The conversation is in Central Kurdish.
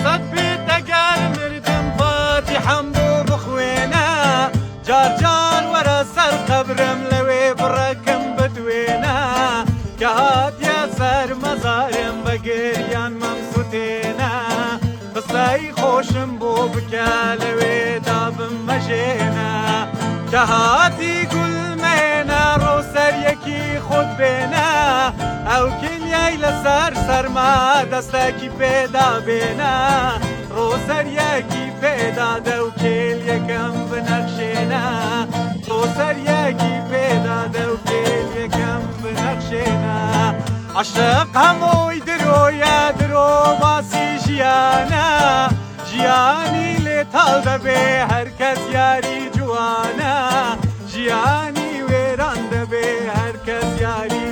سەد بیت ئەگەر مردم فاتیحەم بۆ بخوێنە، جار جار وەرە سەر قەبرم لەوێ بڕەکم بدوێنە، کە هاتیە سەر مەزارم بە گریان مەمسوتێنە، قسەی خۆشم بۆ بکە لەوێدا بممەژێنە، کە هاتی گول مەهێنە ڕۆ سەر یەکی خۆت بێنە، ئەو کلیای لەسەر سەرما دەستەکی پێدا بێنە، ڕۆ سەر یەکی پێدا دە و کێل یەکەم بنەخشێنە، ڕۆ سەر یەکی پێدا دە و کێل یەکەم بنەخشێنە. عەشق هەمووی درۆیە، درۆ باسی ژیانە، ژیانی لێ تاڵ دەبێ هەر کەس یاری جوانە، ژیانی وێران دەبێ هەر کەس یاری.